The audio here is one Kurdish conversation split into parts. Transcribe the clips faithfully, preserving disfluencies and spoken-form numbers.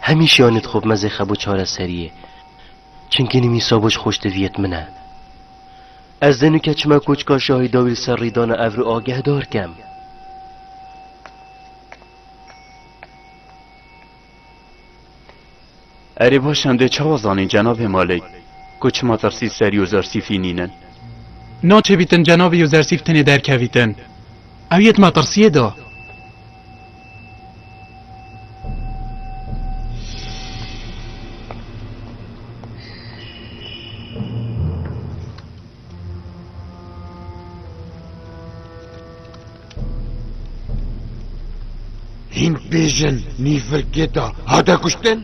Hemî şiyanêt xwe bi mezê xebû çareseriyê. Çimkî nimîsa bû ji xweştiviyêt min e. Ez dê nuke çima koçka şahî dawî li ser rîdana evro agehdar kem. Erê baş, em dê çawa zanîn cenabê Malik, ku çima tirsî ser Yozersîfî nînin? Naçêbîtin cenabê Yozersîf tenê derkevîtin. Ew yê di metirsiyê de. Hîn bêjin, nîvil kêta hate kuştin?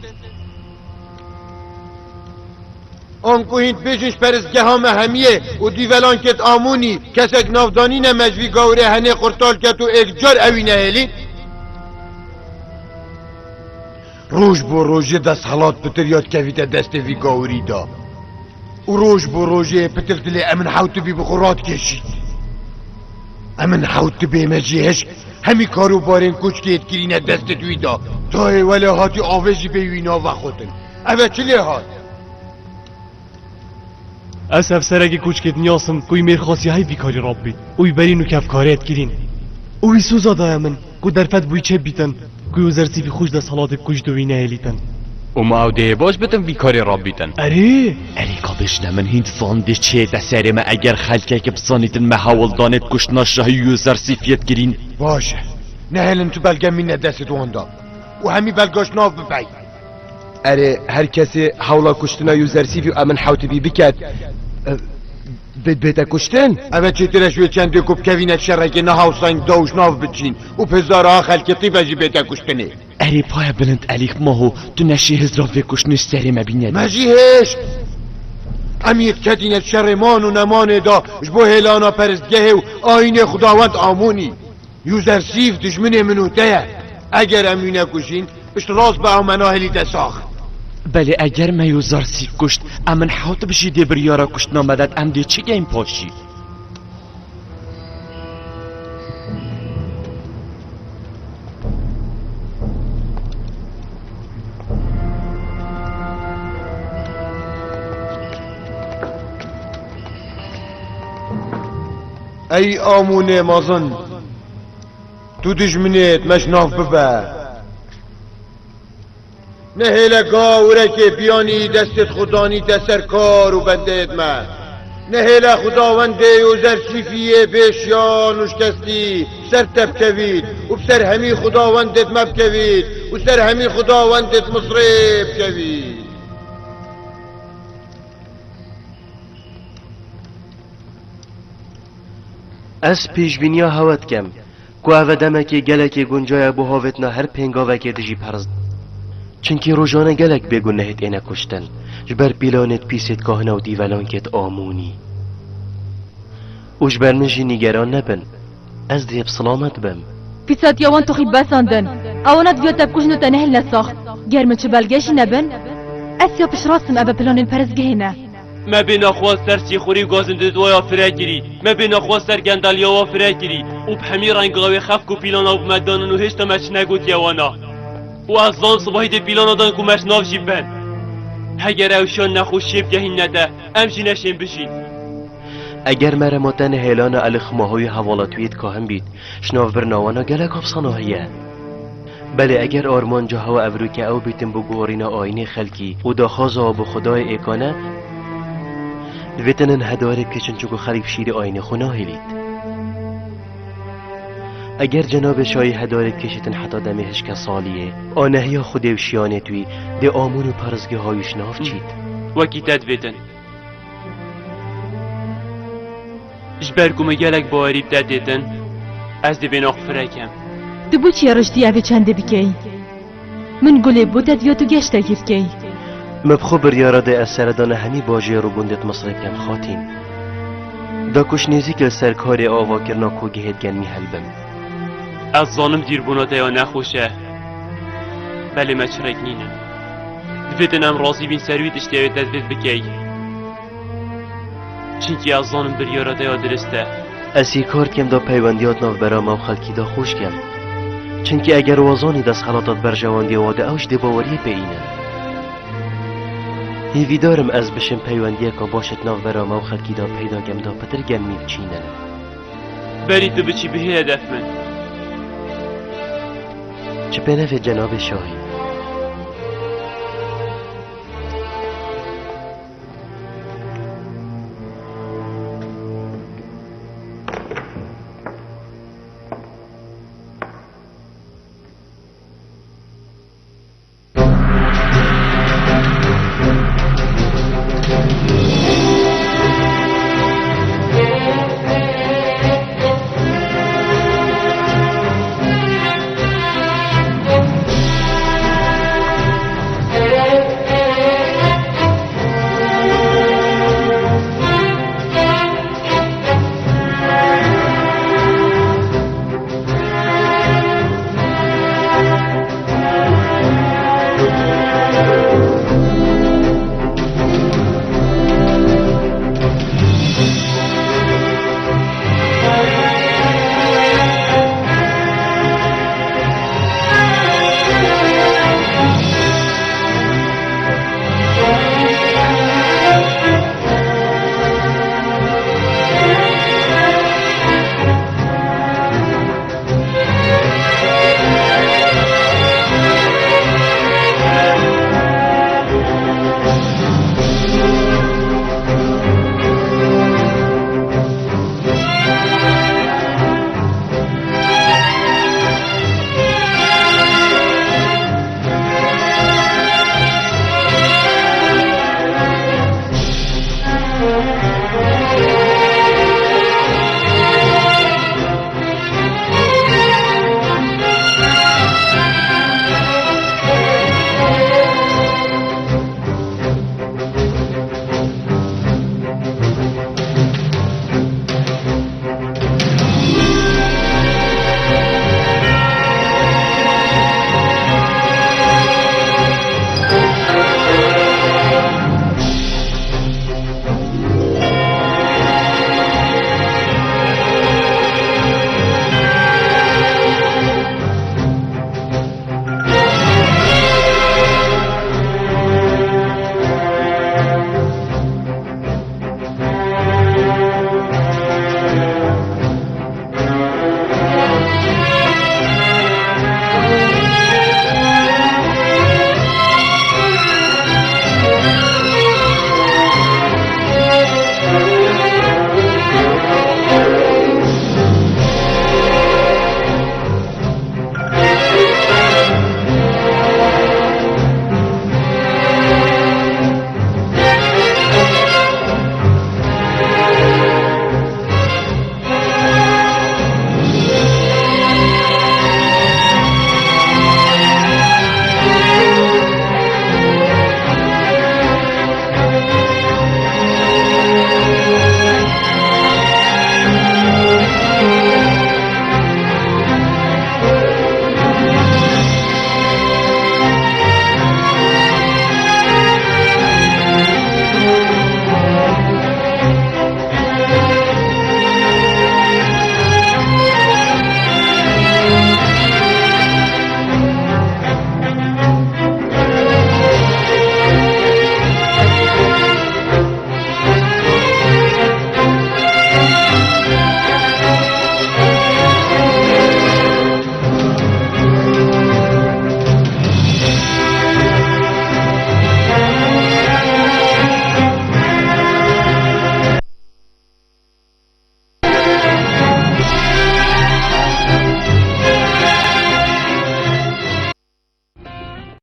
Anku hîn bêjin ji perestgeha me hemiyê û dîvelan kêt Amûnî, kesek navdanî ne me ji vî gawirê henê qurtal ket û êk car ewî nehêlî? Roj bo rojê desthilat pitir ya dikevîte destê vî gawirî de. Û roj bo rojê pitir dilê em in hewtibî bi xwe radikêşît. Em in hewtibê me jî hişk hemî karobarên koçkê yê dikirîne destê wî de. Tayê welê hatî avê jî bê wî navexwetin. Ev e çi lê hat? Ez hevserekî koçkê dinyas im ku wî mêr xwestiya heyv vî karî rabît û wî berîn û kevkarê dikirîn. Û wî soza daye min ku derfet bûyî çêbîtin ku Yozersîfî xwe ji desthilatê kuşt û wî nehêlîtin. Û ma ew dê yê baş bitin vî karê rabîtin? Erê! Erê ka bêjine min hîn van dê çête serê me eger xelkekî bizanîtin me hewldanê kuştina şahî Yozersîfiyê dikirîn? Baş e. Nehêlin tu belge mîne destê wan de. Û hemî belga ji nav bibey. Erê, her kesê hewla kuştina Yozersîfî û Emin Hewtibî biket, e, bê-, bête kuştin? Ev e çêtir e ji wê çendê ku bikevîne şerekê niha û seng da û ji nav biçîn û pêzdara xelkê tîbe jî bête kuştinê. Erê, paye bilind Elîf Maho, tu neşê hizra vê kuştinê ji serê me bîne. Me jî hêşt. Em yê diketîne şerê man û nemanê da ji bo hêlana perestgehê û ayînê Xudawend Amûnî. Yozersîf dijminê min û te ye. Eger em wî nekujîn, piştrast be ew me nahêlîte sax. Belê eger me Yozersîf kuşt, em in hewt bi jî dê biryara kuştina me de, em dê çi keyn paşî? Ey Amûnê mezin! Tu dijminêt me ji nav bibe. Nehêle gawirekê biyanî destêt xwe danîte ser kar û bendeyêt me. Nehêle Xwedawendê Yozersîfî yê bêşiyan û şikestî ser te bikevît û bi ser hemî xwedawendêt me bikevît û ser hemî xwedawendêt Misrê bikevît. Ez pêşbîniya hewe dikem ku ev e demekê gelekê guncaye bo havêtina her pêngavekê dijî perst. Çimkî rojane gelek bêgunehêt êne kuştin, ji ber pîlanêt pîsêt kahina û dîvelankêt Amûnî. Û ji ber min jî nîgeran nebin, ez dê bi silamet bim. Pîsatiya wan tu xî besandin. Ewana diviya te bikujin û te nehêlne sax. Ger min çi belge jî nebin, ez ya piştrast im, ev e planên perestgehê ne. Me bê nexwest ser sîxurî û gazên didwaya fire kirî. Me bê nexwest ser gendaliya wa fire kirî. Û bi hemî renga wê xefk û pîlana bi me danin û hêşta me çi negotiye wana. Û ez zan sibahî dê pîlana dan ku me ji nav jî bin. Heger ew şiyan nexweşiyê bigehînine te, em jî neşên bijîn. Eger merema te nehêlana Elixmahoyê hevala tu yê dikahin bît, ji navbirina wana gelek hapsana heye. Belê eger armanca hewe ev rûke ew bîtin bo guharîna ayînê xelkî û daxwaza wan bo Xwedayê êkane, divêtin hin hedarê bikêşin çunku xelk bi şîrê ayînê xwe nahêlît. Eger cenabê şahî hedarê bikêşîtin heta demê hişke saliyê, anehiya Xwedê û şiyanêt wî dê Amûn û perestgeha wî ji nav çît. Wekî te divêtin. Ji ber ku min gelek bawerî bi te têtin, ez dê vê nax fire kem. Tu bo çi ye rijdî evê çendê bikey? Min gulê bo te diviya tu geştekî bikey. Min bi xwe biryara dê ez seredana hemî bajêr û gundêt Misrê bikem xatîn. Da ku ji nêzîkê li ser karê avakirina kogehê digehînim helbim. Ez zanim dîrbûna te ya nexweş e. Belê me çi rêk nîne. Divêtin em razî bîn ser wî tiştê wê te divêt bikey. Çimkî ez zanim biryara te ya dirist e. Ez hî kar dikim da peywendiya di navbera me û xelkî de xweş kem. Çimkî eger wa zanî destxelata di berjewandiya wa de ew ji dê baweriyê pê înin. Hêvîdar im ez bişim peywendiyeka baş di navbera me û xelkî de peyda kem da pitir genmî biçînin. Berî tu biçî bihê hedef min. Çi pê nevê cenabê şahî.